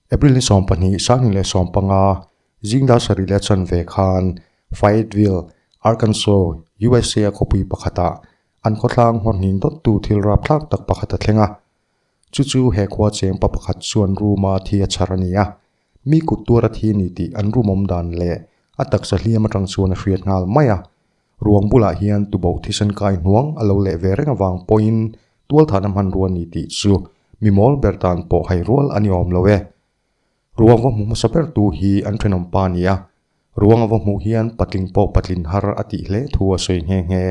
April ni 12, 2015, zing dar sarih leh chanve khan Fayetteville, Arkansas, USA a khawpui pakhatah an khawthlang hawrhning dawttu thil rapthlak tak pakhat a thleng a. Chu chu he khua cheng pa pakhat chuan room-a thi a chhar a ni a. Mi kut tuar a thi ni tih an room awm dan leh a taksa hliam atang chuan a hriat nghal mai a. Ruang bulah hian tuboh thisen kai hnuang a lo leh ve reng avang pawhin tualthahna hmanrua ni tih chu mi mawl ber tan pawh hai rual a ni awm lo e. Ruang va hmu hmasa ber tu hi an thenawm pa a ni a, ruang a va hmuh hian patling pawh patlin har a tih hle thu a sawi nghe nghe.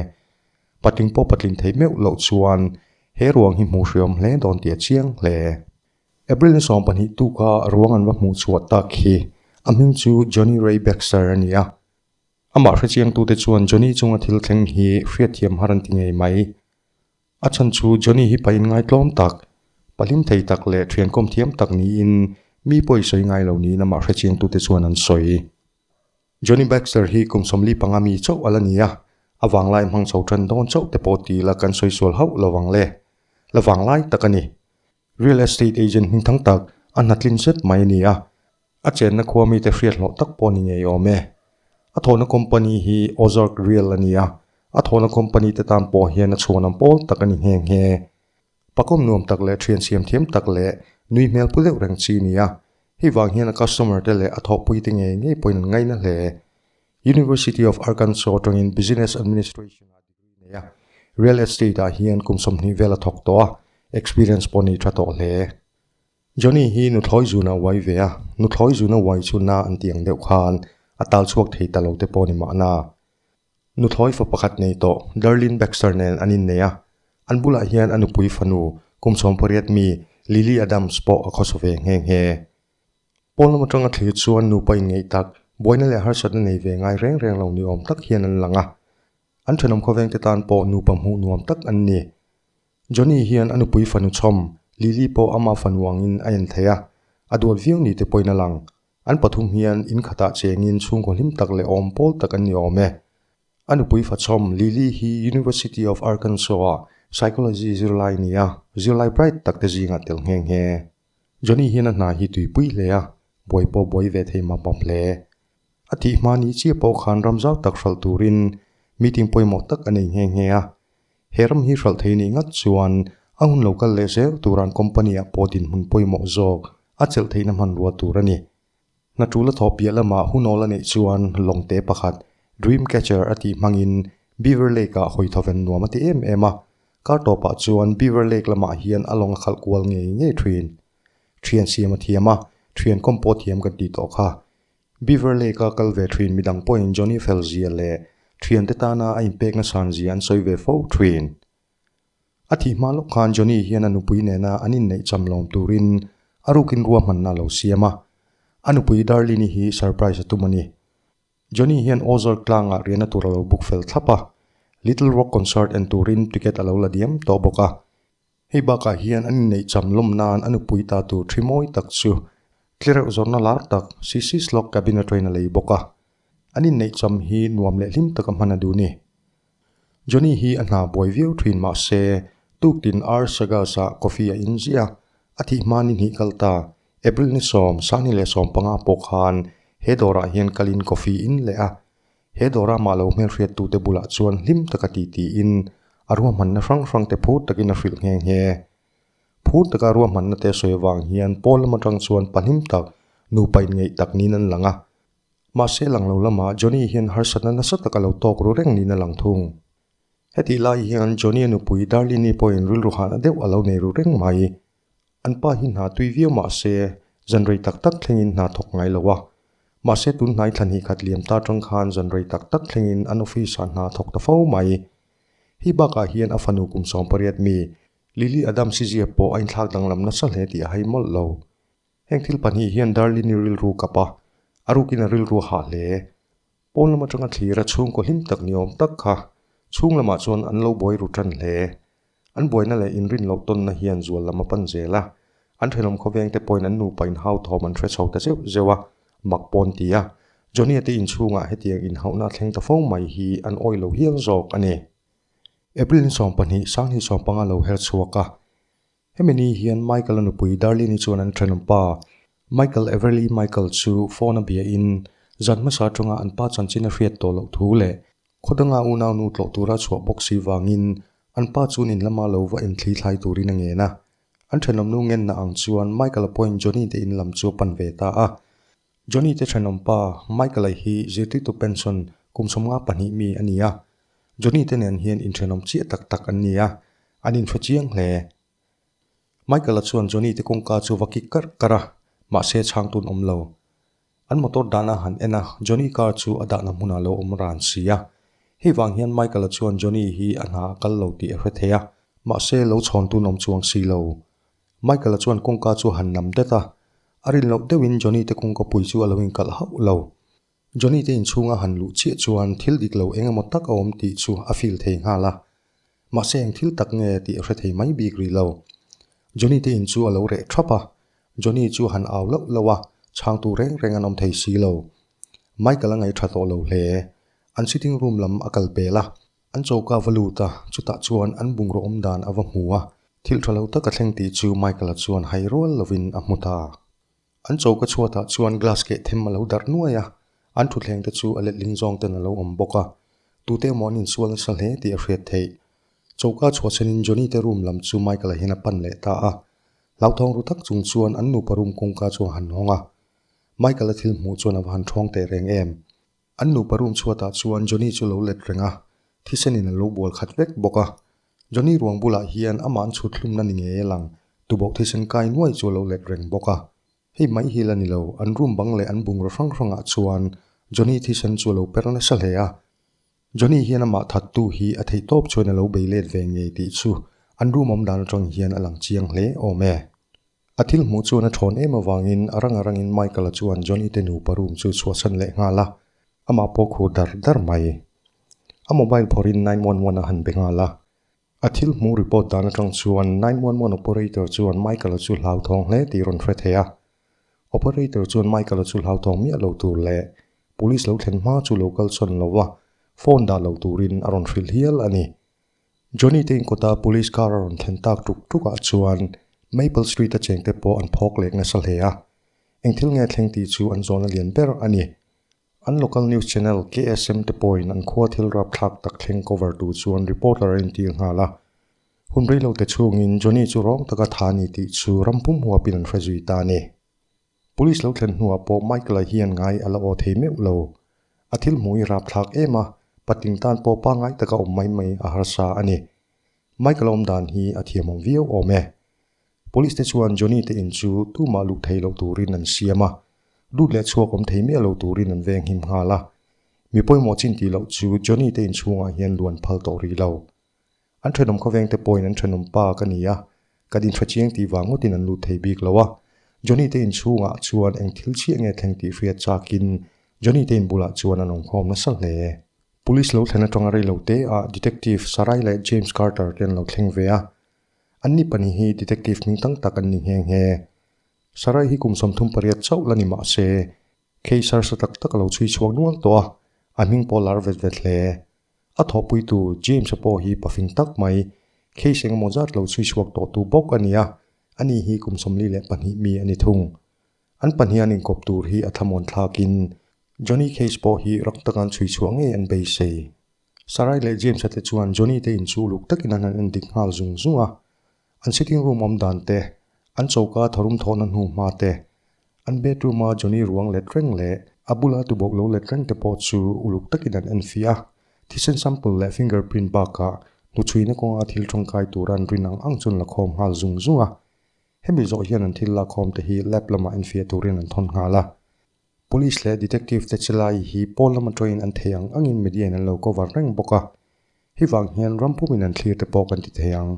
Patling pawh patlin thei meuh loh chuan he ruang hi hmuh hriawm hle dawn tih a chiang hle. April ni 12 tuka ruang an va hmuh chhuah tak hi a hming chu Johnny Ray Baxter a ni a. Amah hrechiangtute chuan Johnny chunga thil thleng hi hriatthiam har an ti ngei mai. A chhan chu Johnny hi pahin ngaitlawm tak, pahlim thei tak leh thiankawm thiam tak niin mi pawh i sawi ngai lo niin amah hrechiangtute chuan an sawi. Johnny Baxter hi kum 45 mi chauh a la ni a, a vanglai hmang chho tan dawn chauh te pawh ti la kan sawi sual hauh lo ang le. La vanglai tak a ni. Real estate agent hmingthang tak a hnatlin zet mai a ni a, a chenna khua mite hriat hlawh tak pawh ni ngei awm e. A thawhna company hi Ozark Real a ni a, a thawhna company te tan pawh hian a chhuanam pawl tak a ni nghe nghe. Pakawm nuam tak leh thian siam thiam tak leh nui hmel pu deuh reng chi a ni a, hei vang hian a customer te leh a thawhpui te ngei ngei pawhin an ngaina hle. University of Arkansas atangin Business Administration ah degree nei a, real estate ah hian kum 20 vel a thawk tawh a, experience pawh nei tha tawh hle. Johnny hi nuthlawi zuna uai ve a, nuthlawi zuna uai chu na an tih ang deuh khan a tal chhuak thei ta lo te pawh ni mahna. Nuthlawi fa pakhat nei tawh Darlene Baxter nen an innei a, an bulah hian a nupui fanu kum 18 mi Lily Adams pawh a khawsa ve nghe nghe. Pawn lam atanga thlir chuan nupa inngeih tak, buaina leh harsatna nei ve ngai reng reng lo ni awm tak hian an lang a. An thenawm khawvengte tan pawh nupa hmuh nuam tak an ni. Johnny hian a nupui fanu chhawm, Lily pawh ama fanu angin a en thei a, a duat viau ni te pawhin a lang. An pathum hian in khatah chengin chhungkaw hlim tak leh awm pawl tak an ni awm e. A nupui fachhawm, Lily hi University of Arkansas-ah Psychology zirlai a ni a, zirlai bright tak te zingah tel nghe nghe. Johnny hian a hna hi tuipui hle a, buai pawh buai ve thei map map hle. A tih hma ni chiah pawh khan ram zau tak hralh turin meeting pawimawh tak a nei nghe nghe a. He ram hi hralh thei nih ngat chuan a hun lo kal leh zel tur an company ah pawh dinhmun pawimawh zawk a chelh theihna hmanrua tur a ni. Hna tul a thawh piah lamah hun awl a neih chuan lawngte pakhat Dream Catcher a tih hmangin Beaver Lake ah hawi thawven nuam a ti em em a. Kar tawpah chuan Beaver Lake lamah hian a lawng a khalh kual ngei ngei thin. Thian siam a thiam a, thian kawm pawh thiam kan tih tawh kha. Beaver Lake a kal ve thin midang pawhin Johnny Felzia leh thiante tana a inpekna sanzia an sawi ve fo thin. A thih hma lawk khan Johnny hian a nupui nena an inneih cham lawm turin a rukin ruahmanna a lo siam a. A nupui Darlene-i hi surprise a tum a ni. Johnny hian Ozark tlangah riahna tur a lo book fel thlap a, Little Rock concert en turin ticket a lo la diam tawh bawk a. Hei bakah hian an inneih cham lawm nan a nupui ta tur thi mawi tak chu tlereuh zawrhna lar tak Sissy's Log Cabin atangin a lei bawk a. An inneih cham hi nuam leh hlim taka hman a duh ni. Johnny hi a hna buai viau thin mah se tuktin R Sagas-ah coffee a in ziah a, a thih hma ni hnih kal ta. April ni 10, 2015 pawh khan he dawrah hian kalin coffee in leh a. He dawra mah lo hmelhriattute bulah chuan hlim taka ti tiin a ruahmanna hrang hrangte phur takin a hrilh nghe nghe. Phur taka ruahmanna te sawi avang hian pawn lam atang chuan pahlim tak, nupa inngeih tak niin an lang a. Mahse lang lo lamah Johnny hian harsatna nasa tak a lo tawk ru reng niin a lang thung. Hetih lai hian Johnny-a nupui Darlene-i pawhin rilru hahna deuh a lo nei ru reng mai. An pa hi hna tui viau mah se, zan rei tak tak thlengin hna thawk ngai lo a. Mahse tun hnai thla hnih khat liam ta tang khan zan rei tak tak thlengin an office ah hna thawk ta fo mai. Hei bakah hian a fanu kum 18 mi, Lily Adams-i zia pawh a inthlak danglam nasa hle tih a hai mawlh lo. Heng thil pahnih hian Darlene-i rilru kap a, a rukin a rilru a hah hle. Pawn lam atanga thlir a chhungkaw hlim tak ni awm tak kha chhung lamah chuan an lo buai ru tan hle. An buaina leh inrin loh tawnna hian zual lam a pan zel a. An thenawm khawveng te pawhin an nupa inhau thawm an hre chho ta zeuh zeuh a, mak pawn ti a. Johnny-a te inchhungah hetiang inhauhna a thleng ta fo mai hi an awih lo hial zawk a ni. April ni 12, 2015 lo her chhuak a. Hemi ni hian Michael-a nupui Darlene-i chuan an thenawm pa. Michael Everly Michael chu phone a bia in zan hmasa atanga an pa chanchin a hriat tawh loh thu leh khawdanga unau nu tlawh tura chhuah bawk si vangin an pa chuan in lama lo va enthli thlai turin a ngen a. An thenawm nu ngenna ang chuan Michael-a pawhin Johnny te in lam chu a pan ve ta a. Johnny te thenawm pa Michael-a hi zirtirtu pension kum 52 mi a ni a. Johnny te nen hian inthenawm chiah tak tak an ni a, an inhre chiang hle. Michael-a chuan Johnny te kawngka chu va kik karh karh a, mahse chhang tun awm lo. An motor dahna han en a, Johnny car chu a dahna hmunah lo awm ran si a. Hei vang hian Michael-a chuan Johnny hi a hna a kal lo tih a hre thei a, mahse lo chhawn tun awm chuang si lo. Michael-a chuan kawngka chu a han nam det a, a rin loh deuhin Johnny te kawngka pui chu a lo inkalh hauh lo. Johnny te inchhunga han luh chiah chuan thil dik lo eng emaw tak a awm tih chu a feel thei nghal a. Mahse eng thil tak nge tih a hre thei mai bik rih lo. Johnny te in chu a lo reh thap a, Johnny chu a han au lauh lauh a, chhangtu reng reng an awm thei si lo. Michael a ngaih tha tawh lo hle. An sitting room lam a kal pel a, an choka a va lut a, chutah chuan an bungraw awm dan a va hmu a, thil tha lo tak a thleng tih chu Michael-a chuan hai rual lovin a hmu ta. An choka chhuatah chuan glass keh them a lo darh nuai a, an thutthleng te chu a letling zawng ten a lo awm bawk a, tute emaw an insual nasa hle tih a hriat theih. Choka chhuah chhenin Johnny te room lam chu Michael-a hian a pan leh ta a, hlauthawng ru tak chung chuan an nupa room kawngka chu a han hawng a. Michael-a thil hmuh chuan a va han ṭhawng teh reng em. An nupa room chhuatah chuan Johnny chu lo let reng a, thisenin a lo bual khat vek bawk a. Johnny ruang bulah hian amah an chhut hlumna ni ngei a lang, tubauh thisen kai nuai chu a lo let reng bawk a. Hei mai hi la ni lo, an room bang leh an bungraw hrang hrangah chuan Johnny thisen chu a lo per nasa hle a. Johnny hian amah thattu hi a theih tawp chuan a lo bei let ve ngei tih chu an room awm dan atang hian a lang chiang hle awm e. A thil hmuh chuan a thawn em avangin a rang a rangin Michael-a chuan Johnny te nupa room chu chhuahsan leh nghal a, amah pawh khur dar dar mai. A mobile phawrhin 911 a han be nghal a. A thil hmuh report dan atang chuan 911 operator chuan Michael-a chu hlauthawng hle tih rawn hre thei a. Operator chuan Michael-a chu hlauthawng miah lo tur leh police lo thlen hma chu lo kal sawn lo a, phone dah lo turin a rawn hrilh hial a ni. Johnny te inkawta police car a rawn thlen tak tuk tuk ah chuan Maple Street a chengte pawh an phawk leh nasa hle a. Eng thil nge thleng tih chu an zawhna lian ber a ni. An local news channel KSM te pawhin an khua thil rapthlak tak thleng cover tur chuan reporter a intir nghal a. Hun rei lo te chhungin Johnny chu rawng taka tha a ni tih chu ram pum huapin an hre zui ta a ni. Police lo thlen hnuah pawh Michael-a hian ngai a la aw thei meuh lo. A thil hmuh hi rapthlak em a, patling tan pawh pangngai taka awm mai mai a harsa a ni. Michael-a awm dan hi a thiamawm viau awm e. Police te chuan Johnny te in chu tumah luh thei loh turin an siam a, lut leh chhuak awm thei miah lo turin an venghim nghal a. Mi pawimawh chin tih loh chu Johnny te inchhungah hian luan phal tawh rih lo. An thenawm khawveng te pawhin an thenawm pa ka ni a, kan inhre chiang tih vang ngawtin an lut thei bik lo a. Johnny te inchhungah chuan eng thil chiah nge thleng tih hriat chakin Johnny te inbulah chuan an awmkhawm nasa hle. Police lo thlen atanga rei lo te ah Detective Sarai leh James Carter te an lo thleng ve a. An ni pahnih hi Detective hming tang tak an ni nghe nghe. Sarai hi kum 38 chauh la ni mah se, case harsa tak tak a lo chhui chhuak nual tawh a, a hming pawh lar vet vet hle. A thawhpuitu James-a pawh hi pafing tak mai, case engemaw zat lo chhui chhuak tawhtu bawk a ni a, ani hi kum 42 mi a ni thung. An pahnih an inkawp tur hi a thlamuan thlakin Johnny case pawh hi rak taka an chhui chhuah ngei an beisei. Sarai leh James-a te chuan Johnny te inchu uluk takin an han endik nghal zung zung a, an sitting room awm dan te, an choka tharum thawhna hnu hma te, An bedroom a Johnny ruang let reng leh a bula tubawk lo let reng te pawh chu uluk takin an enfiah a, thisen sample leh fingerprint bakah hnuchhuina kawnga thil tawngkai tura an rin ang ang chu an la khawm nghal zung zung a. Hemi zawh hian an thil lakkhawm te hi lab lamah enfiah turin an thawn nghal a. Police leh detective te chilai hi pawn lama tawin an thei ang angin media in an lo cover reng bawk a, hei vang hian ram pumin an thlir te pawh kan ti thei ang.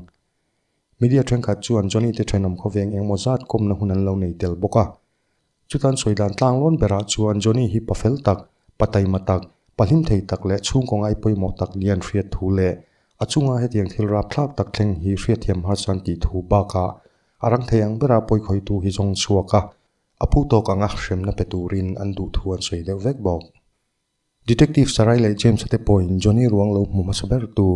Media thenkhat chuan Johnny te thenawm khawveng engmaw zat kawmna hun an lo nei tel bawk a. Chutan sawi dan tlanglawn berah chuan Johnny hi pa fel tak, pa taima tak, pa hlim thei tak leh chhungkaw ngai pawimawh tak lian hriat thu leh a chunga hetiang thil rapthlak tak thleng hi hriatthiam harsa an tih thu bakah a rang thei ang bera pawikhawitu hi zawng chhuak a, a phu tawk anga hremna pe turin an duh thu an sawi deuh vek bawk. Detective Sarai leh James-a te pawhin Johnny ruang lo hmu hmasa ber tu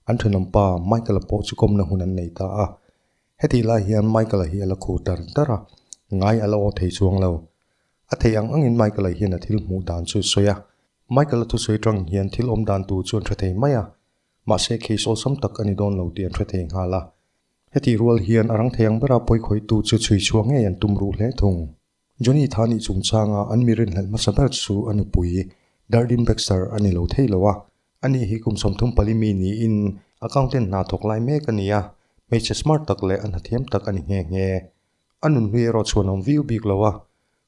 an thenawm pa Michael-a pawh chu kawmna hun an nei ta a. Hetih lai hian Michael-a hi a la khur dar dar a. Ngai a la aw thei chuang lo. A theih ang angin Michael-a hian a thil hmuh dan chu sawi a. Michael-a thusawi tang hian thil awm dan tur chu an hre thei mai a. Mahse case awlsam tak a ni dawn lo tih an hre thei nghal a. Hetih rual hian a rang thei ang bera pawikhawihtu chu chhui chhuah ngei an tum ruh hle thung. Johnny tha nih chungchanga an mi rinhlelh hmasa ber chu a nupui Dardin Baxter a ni lo thei lo a. Ani hi kum 34 mi niin accountant hna thawk lai mek a ni a, hmeichhe smart tak leh a hnathiam tak a ni nghe nghe. A nunhlui erawh chhuan awm viau bik lo a,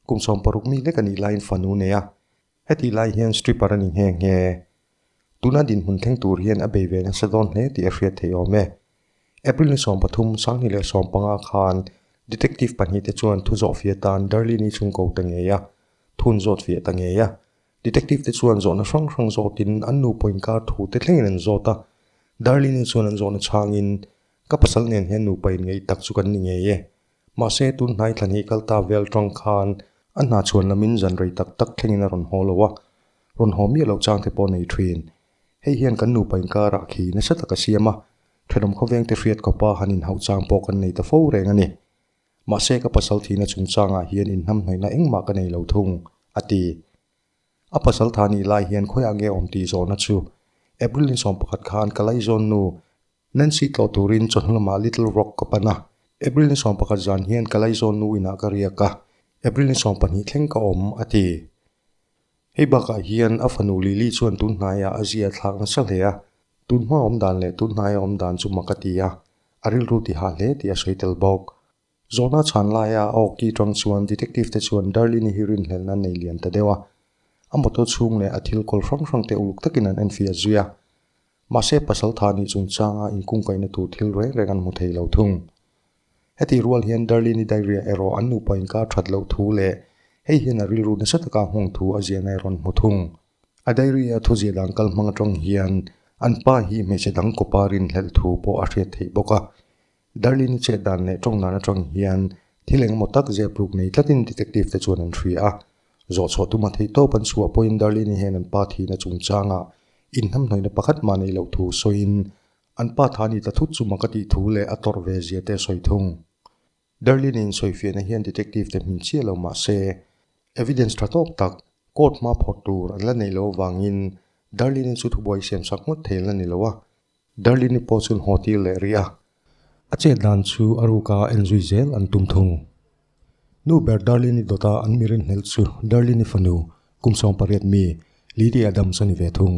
kum 60 mi lek a nih laiin fanu nei a, hetih lai hian stripper a ni nghe nghe. Tuna dinhmun thleng tur hian a bei ve nasa dawn hle tih a hriat theih awm e. April ni 13, 2015 khan Detective pahnihte chuan thu zawhfiah tan Darlene-i chhungko ta ngei a, thun zawt fiah ta ngei a. Detective te chuan zawhna hrang hrang zawtin an nupa inkar thu te thlengin an zawt a. Darlene-i chuan an zawhna chhangin, Ka pasal nen hian nupa inngeih tak chu kan ni ngei e. Mahse tun hnai thla hnih kal ta vel tang khan a hna chhuan lamin zan rei tak tak thlengin a rawn haw lo a, rawn haw miah loh chang te pawh nei thin. Hei hian kan nupa inkarah khi nasa tak a siam a, thenawm khawveng te hriat khawpa han inhauh chang pawh kan nei ta fo reng a ni. Mahse ka pasal thihna chungchangah hian inhnamhnawihna engmah ka nei lo thung, a ti. A pasal tha nih lai hian khawiah nge awm tih zawhna chu April ni 11 khan ka laizawn nu Nancy tlawh turin chawhnu lamah Little Rock ka pan a. April ni 11 zan hian ka laizawn nu inah ka riak a, April ni 12 thleng ka awm, a ti. Hei bakah hian a fanu Lily chuan tun hnaiah a zia thlak nasa hle a, tun hma awm dan leh tun hnaia awm dan chu mak a ti a, a rilru ti hah hle tih a sawi tel bawk. Zawhna chhan laia a awki tang chuan detective te chuan Darlene-i hi rinhlelhna nei lian ta deuh a, a motor chhung leh a thil kawl hrang hrang te uluk takin an enfiah zui a. Mahse pasal tha nih chungchanga inkungkaihna tur thil reng reng an hmu thei lo thung. Hetih rual hian Darlene-i diarrhea erawh an nupa inkar that loh thu leh hei hian a rilru nasa taka nghawng thu a ziahna erawh an hmu thung. A diarrhea thu ziah dan kal hmang atang hian an pa hi hmeichhe dang kawpa rinhlelh thu pawh a hriat theih bawk a. Darlene-i chet dan leh tawng dan atang hian thil engemaw tak zep ruk nei tlatin detective te chuan an hria a. Zawh chhuah tuma theih tawp an chhuah pawhin Darlene-i hian an pa thihna chungchangah inhnamhnawihna pakhat mah neih loh thu sawiin an pa tha ni ta thut chu mak a tih thu leh a tawrh ve zia te a sawi thung. Darlene-i insawifiahna hian detective te hmin chiah lo mah se evidence tha tawk tak court hma phawrh tur an la neih loh avangin Darlene-i chu thubuai siam sak ngawt thei an la ni lo a. Darlene-i pawh chuan haw tir leh rih a. A chet dan chu a ruka en zui zel an tum thung. Nu ber Darlene-i dawta an mi rinhlelh chu Darlene-i fanu kum 18 mi Lily Adams a ni ve thung.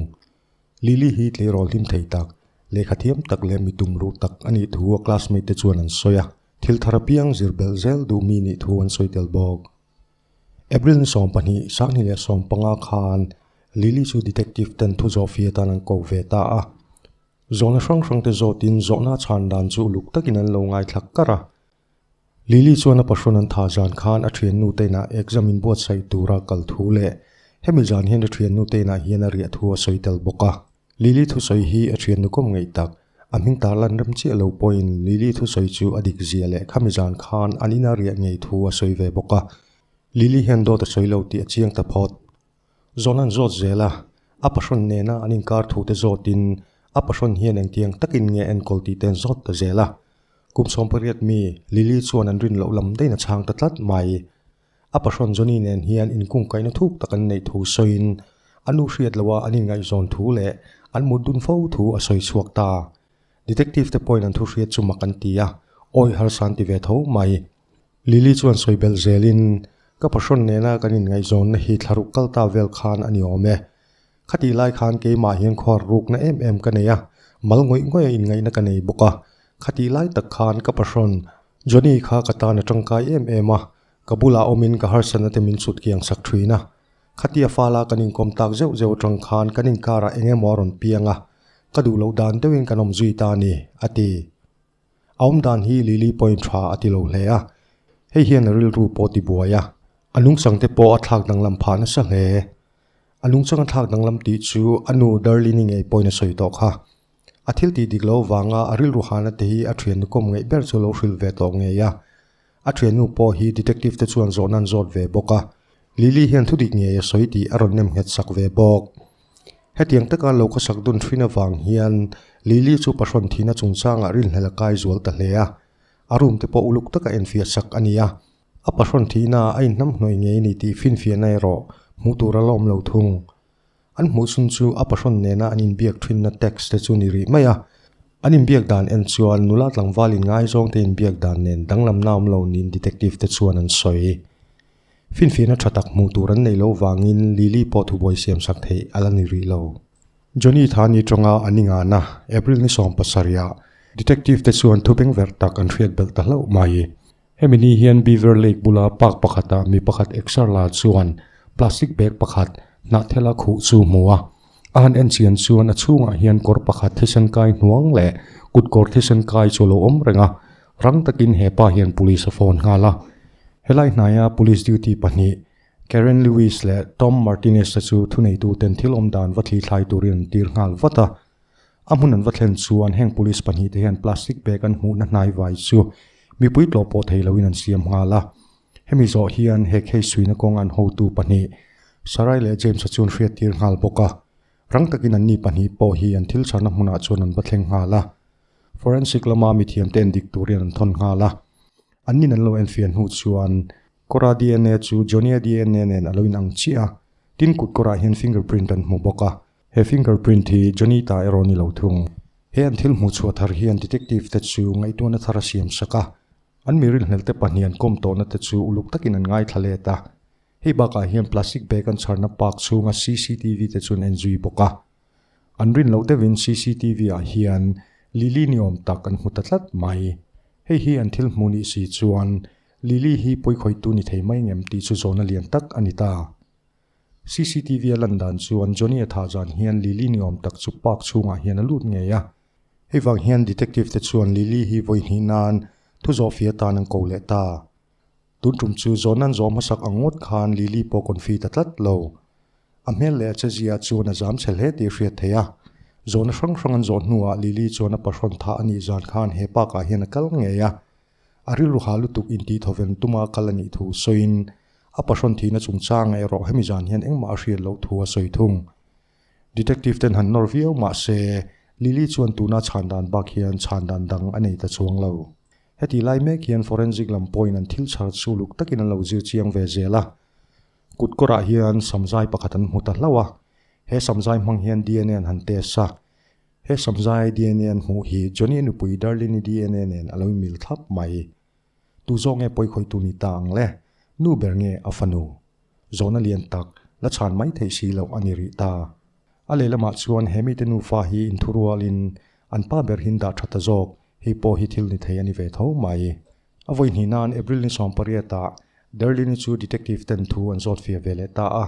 Lily hi tleirawl hlim thei tak, lehkha thiam tak leh mi tum ruh tak a nih thu a classmate te chuan an sawi a. Thil thar apiang zir belh zel duh mi nih thu an sawi tel bawk. April ni 12, 2015 khan Lily chu detective ten thu zawh fi atan an ko ve ta a. Zawhna hrang hrang te zawtin zawhna chhan dan chu uluk takin an lo ngaithla kar a. Lily chuan a pahrawn an thah zan khan a thiannu te inah exam inbuatsaih tura kal thu leh hemi zan hian a thiannu te inah hian a riah thu a sawi tel bawk a. Lily thusawi hi a thiannu kawm ngeih tak. A hming tar lan rem chiah lo pawhin Lily thusawi chu a dik zia leh khami zan khan an ina riah ngei thu a sawi ve bawk a. Lily hian dawt a sawi lo tih a chiang ta phawt. Zawn an zawt zel a, a pahrawn nena an inkar thu te zawtin a pahrawn hian engtiang takin nge enkawl tih te an zawt ta zel a. Kum 18 mi Lily chuan an rin loh lam daih in a chhang ta tlat mai. A pahrawn Johnny nen hian inkungkaihna thuk tak an neih thu sawiin a nu hriat loha an inngaihzawn thu leh an mut dun fo thu a sawi chhuak ta. Detective te pawhin an thu hriat chu mak an ti a, awi harsa an ti ve tho mai. Lily chuan sawi belh zelin, Ka pahrawn nena kan inngaihzawnna hi thlaruk kal ta vel khan a ni awm e. Khatih lai khan keimah hian khuar rukna em em ka nei a, mal ngawih ngawih a inngaihna ka nei bawk a. Khatih lai tak khan ka pahrawn Johnny kha ka tan a tangkai em em a, ka bulah awmin ka harsatna te min chhut kiang sak thin a. Khatia fala kan inkawm tak zeuh zeuh atang khan kan inkarah eng emaw a rawn piang a, ka duh loh dan deuhin kan awm zui ta a ni, a ti. A awm dan hi Lily pawhin tha a ti lo hle a, hei hian a rilru pawh a ti buai a, a nungchang te pawh a thlak danglam phah nasa hle. A nungchang a thlak danglam tih chu a nu Darlene-i ngei pawhin a sawi tawh kha. A thil tih dik lo vanga a rilru hana te hi a thiannu kawm ngeih ber chu lo hrilh ve tawh ngei a. A thiannu pawh hi detective te chuan zawhna an zawt ve bawk a. Lily hian thu dik ngei a sawi tih a rawn nem nghet sak ve bawk. Hetiang taka lo khawsak dun thin avang hian Lily chu pahrawn thihna chungchangah rinhlelh a kai zual ta hle a. A room te pawh uluk taka enfiah sak a ni a. A pahrawn thihna a inhnamhnawih ngei ni tih finfiahna erawh hmuh tur a la awm lo thung. An hmuh chhun chu a pahrawn nena an inbiak thinna text te chu ni rih mai a. An inbiak dan en chuan nula tlangval inngaizawng te inbiak dan nen danglamna awm lo niin detective te chuan an sawi. Finfiahna tha tak hmuh tur an neih loh vangin Lily pawh thubuai siamsak theih a la ni rih lo. Johnny Thani tawnga an ingan a, April ni 17 ah detective te chuan thu bengverh tak an hriat belh ta hlauh mai. Hemi ni hian Beaver Lake bula park pakhatah mi pakhat exer la chuan plastic bag pakhat hnahthela khuh chu hmu a. A han en chian chuan a chhungah hian kawr pakhat thisen kai hnuang leh kutkawr thisen kai chu a lo awm reng a, rang takin he pa hian police a phone nghal a. Helai hnaia police duty pahnih Karen Lewis leh Tom Martinez te chu thuneituten thil awm dan va thlithlai turin an tir nghal vat a. A hmun an va thlen chuan heng police pahnihte hian plastic bag an hmuhna hnai vai chu mipui tlawh pawh thei loin an siam nghal a. Hemi zawh hian he case suina kawng an hotu pahnih Sarai leh James-a chu an hriattir nghal bawk a. Rang takin anni pahnih pawh hi an thil chharna hmunah chuan an va thleng nghal a. Forensic lama mithiamte en dik turin an thawn nghal a. Annin an lo enfiah hnu chuan Kawra dna chu Johnny-a dna nen a lo inang chiah a, tin kut kawrah hian fingerprint an hmu bawk a, he fingerprint hi Johnny ta erawh ni lo thung. He an thil hmuh chhuah thar hian detective te chu ngaihtuahna thar a siam sak a, an mi rilhnel te pahnih an kawm tawhna te chu uluk takin an ngaithla let a. Hei bakah hian plastic bag an chharna park chhunga cctv te chu an en zui bawk a. An rin loh deuhin cctv ah hian Lily ni awm tak an hmu ta tlat mai. Hei hi an thil hmuh nih si chuan Lily hi pawikhawihtu ni thei mai ngem tih chu zawhna lian tak a ni ta. Cctv a lan dan chuan Johnny a thah zan hian Lily ni awm tak chu park chhungah hian a lut ngei a. Hei vang hian detective te chuan Lily hi vawi hnih nan thu zawhfia tan an ko leh ta. Tun tum chu zawhna an zawh hmasak ang ngawt khan Lily pawh confi ta tlat lo. A hmel leh a chezia chuan a zam chhe hle tih a hriat theih a. Zawhna hrang hrang an zawh hnuah Lily chuan a pahrawn thah a nih zan khan he park ah hian a kal ngei a. A rilru ha lutuk intih thawven tuma kal a nih thu sawiin a pahrawn thihna chungchangah erawh hemi zan hian engmah a hriat loh thu a sawi thung. Detective ten han nawr viau mah se Lily chuan tuna chhan dan bak hian chhan dan dang a nei ta chuang lo. Heti lai mek hian forensic lam pawhin an thil chhar chu luk takin an lo zir chiang ve zel a. Kut kawrah hian samzai pakhat an hmu ta hlauh a, he samzai hmang hian dna an han test a. He samzai dna an hmuh hi Johnny nupui Darlene-i dna nen a lo inmil thlap mai. Tu zawk nge pawikhawihtu ni ta ang le? Nu ber nge a fanu? Zawhna lian tak, la chhan mai theih si loh a ni rih ta. A lehlamah chuan he mite nufa hi inthurualin an pa ber hin dah tha ta zawk, hei pawh hi thil ni thei a ni ve tho mai. A vawi hnih nan April ni 18 ah Darlene-i chu detective ten thu an zawt fia ve leh ta a.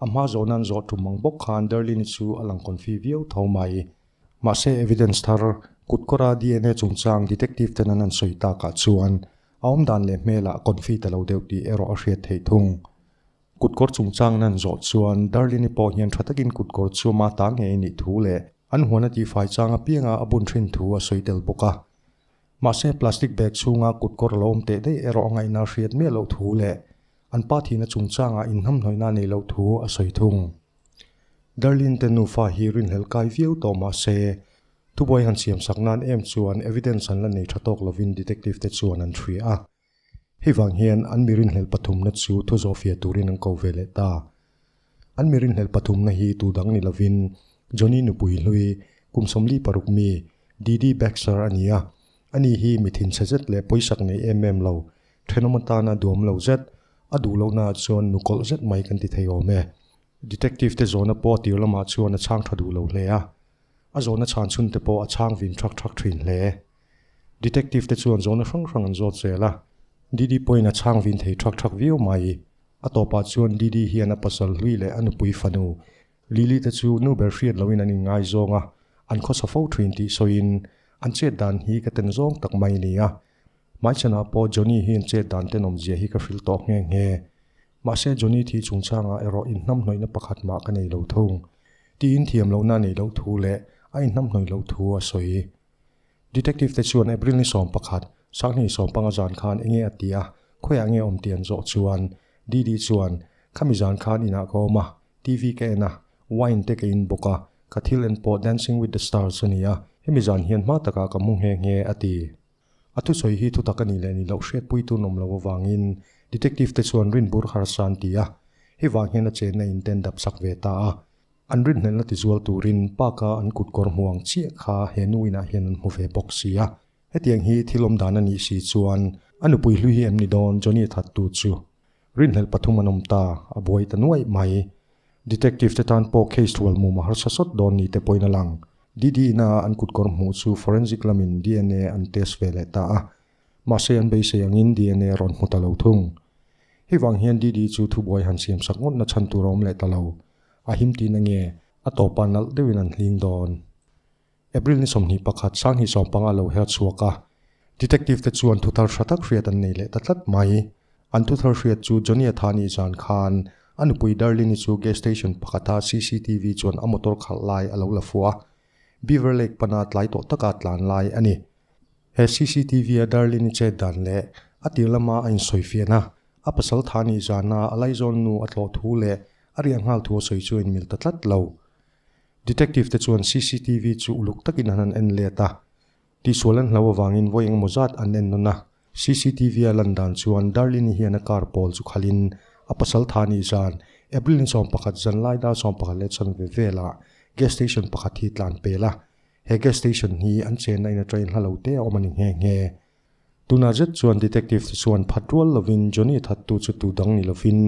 A hma zawhna an zawh tum ang bawk khan Darlene-i chu a lang confi viau tho mai. Mahse evidence thar, kutkawra dna chungchang detective ten an han sawi takah chuan a awmdan leh hmelah confi ta lo deuh tih erawh a hriat theih thung. Kutkawr chungchang nan zawh chuan Darlene-i pawh hian tha takin kutkawr chu ama ta ngei a nih thu leh an huan a tihfai chang apianga a bun thin thu a sawi tel bawk a. Mahse plastic bag chhunga kutkawr a lo awm teh daih erawh a ngaihna hriat miah loh thu leh an pa thihna chungchangah inhnamhnawihna nei loh thu a sawi thung. Darlene te nufa hi rinhlelh kai viau tawh mahse thubuai han siamsak nan em chuan evidence an la nei tha tawk lovin detective te chuan an hria a. Hei vang hian an mi rinhlelh pathumna chu thu zawhfiah turin an ko ve leh ta. An mi rinhlelh pathumna hi tu dang ni lovin Johnny nupui hlui, kum 46 mi, Didi Baxter a ni a. Ani hi mi thinchhe zet leh pawisak nei em em lo, thenawm atana duam lo zet, a duh lohnaah chuan nu kawlh zet mai kan ti thei awm e. Detective te zawhna pawh a tir lamah chuan a chhang tha duh lo hle a. A zawhna chhan chhun te pawh a chhang vin thak thak thin hle. Detective te chuan zawhna hrang hrang an zawt zel a. Didi pawhin a chhang vin thei thak thak viau mai. A tawpah chuan Didi hian a pasal hlui leh a nupui fanu Lily te chu nu ber hriat loin an inngaizawng a, an khawsa fo thin tih sawiin an chet dan hi ka ten zawng tak mai a ni a. Hmaichhanah pawh Johnny hian chet dan tenawmzia hi ka hrilh tawh nghe nghe. Mahse Johnny thi chungchangah erawh inhnamhnawihna pakhat mah ka nei lo thung. Tiin thiam lohna a neih loh thu leh a inhnamhnawih loh thu a sawi. Detective te chuan April ni 11, 2015 zan khan enge a ti a, khawiah nge awm tih an zawh chuan Didi chuan, Khami zan khan inah ka awm a, TV ka en a, wine te ka in bawk a, ka thil en pawh Dancing with the Stars a ni a, hemi zan hian hma takah ka mu nghe nghe a ti. A thusawi hi thutak a nih leh nih loh hriatpui tun awm loh avangin Detective te chuan rin bur harsa an ti a, hei vang hian a chenna in te an dap sak ve ta a. An rinhlelhna tizual turin park-a an kut kawr hmu ang chiah kha he nu inah hian an hmu ve bawk si a. Hetiang hi thil awm dan a nih si chuan a nupui hlui hi em ni dawn Johnny thattu chu. Rinhlelh pathum an awm ta, a buai ta nuaih mai. Detective te tan pawh case rual mum a harsa sawt dawn ni te pawhin a lang. Didi ina an kutkawr hmuh chu forensic lamin dna an test ve leh ta a. Mahse an beisei angin dna a rawn hmu ta lo thung. Hei vang hian Didi chu thubuai han siam sak ngawtna chhan tur a awm leh ta lo. A him tihna nge a tawpa nalh deuhin an hling dawn. April ni 21, 2015 lo her chhuak a, Detective te chuan thuthar hra tak hriat an nei leh ta tlat mai. An thuthar hriat chu Johnny-a tha nih zan khan a nupui Darlene-i chu gas station pakhata cctv chuan a motor khalh lai a lo la fuh a, Beaver Lake pana tlai tawh taka tlan lai a ni. He cctv-a Darlene-i chet dan leh a tir lama a insawifiahna, a pasal tha nih zana a laizawn nu a tlawh thu leh a riah nghal thu a sawi chu a inmil ta tlat lo. Detective te chuan cctv chu uluk takin an han en let a, tihsual an hlau avangin vawi engemaw zat an en nawn a. Cctv a lan dan chuan Darlene-i hian a car pawl chu khalhin a pasal tha nih zan April ni 11 zanlai dar 11 leh chanve velah gas station pakhat hi tlan pel a, he gas station hi an chenna in a train hla lo te a awm a ni nghe nghe. Tunah zet chuan detective te chuan phat rual lovin Johnny thattu chu tu dang ni lovin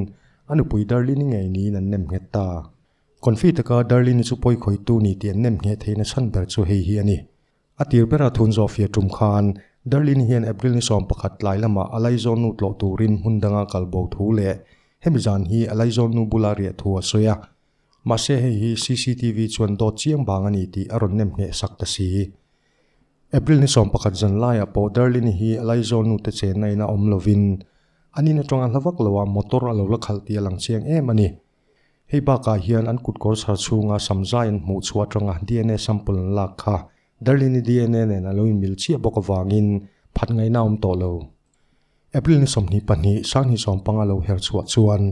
a nupui Darlene-i ngei niin an nem nghet ta. Confi taka Darlene-i chu pawi khawitu ni tih an nem ngheh theihna chhan ber chu hei hi a ni. A tir bera thun zawh fia tum khan Darlene hian April ni 11 tlai lamah a laizawn nu tlawh turin hmun danga kal bo thu leh hemi zan hi a laizawn nu bula riah thu a sawi a. Mahse hei hi cctv chuan dawt chiang vang a ni tih a rawn nem ngheh sak ta si. April ni 11 zan laiah pawh Darlene hi a laizawn nu te chenna ina awm lovin an in atanga hla vak loah motor a lo la khalh tih a lang chiang em a ni. Hei bakah hian an kutkawr chhar chhunga samzai an hmuh chhuah atanga dna sample an lak kha Darlene-i dna nen a lo inmil chiah bawk avangin phat ngaihna a awm tawh lo. April ni 22, 2015 lo her chhuah chuan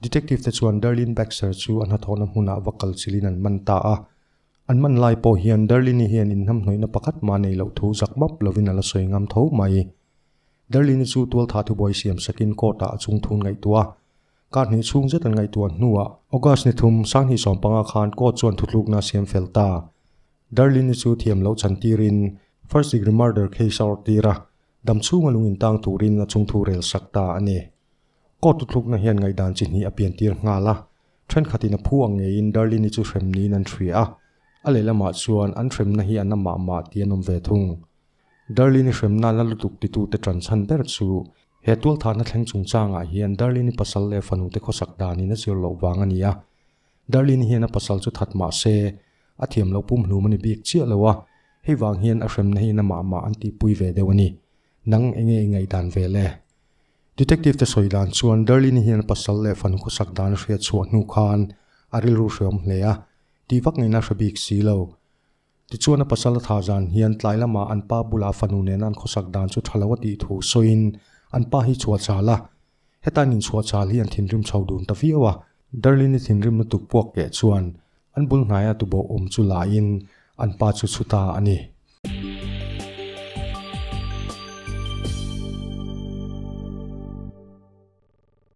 Detective te chuan Darlene Baxter chu a hnathawhna hmunah va kal chilhin an man ta a. An man lai pawh hian Darlene-i hian inhnamhnawihna pakhat mah nei loh thu zak map lovin a la sawi ngam tho mai. Darlene-i chu tualtha thubuai siam sakin court-ah a chungthun ngaihtuah a. Kar hnih chhung zet an ngaihtuah hnuah August ni thum 2015 khan court chuan thutlukna a siam fel ta. Darlene-i chu thiam loh chan tirin first degree murder case a awrh tir a, dam chhunga lung intang turin a chungthu rel sak ta a ni. Court thutlukna hian ngaihdan chi hnih a pian tir nghal a, thenkhatin a phu ang ngeiin Darlene-i chu hrem niin an hria a, a lehlamah chuan an hremna hi a na mah mah tih an awm ve thung. Darlene-i hremna la lutuk titute tan chhan ber chu He tualthahna thleng chungchangah hian Darlene-i pasal leh fanute khawsak danin a zir loh vang a ni a. Darlene hian a pasal chu that mah se, a thiam loh pumhlum a ni bik chiah lo a, hei vang hian a hremna hi namah mah an tihpui ve deuh a ni. Nang enge i ngaihdan ve le? Detective te sawi dan chuan Darlene hian a pasal leh fanu khawsak dan a hriat chhuah hnu khan a rilru hreawm hle a, tih vak ngaihna a hre bik si lo. Tichuan a pasal a tha zan hian tlai lamah an pa bula fanu nena an khawsak dan chu tha lo a tih thu sawiin an pa hi chhuah chal a. Heta an inchhuah chal hi an thinrim chho dun ta viau a. Darlene-i thinrim lutuk puak keh chuan an bul hnaia tuboh awm chu lain an pa chu chhu ta a ni.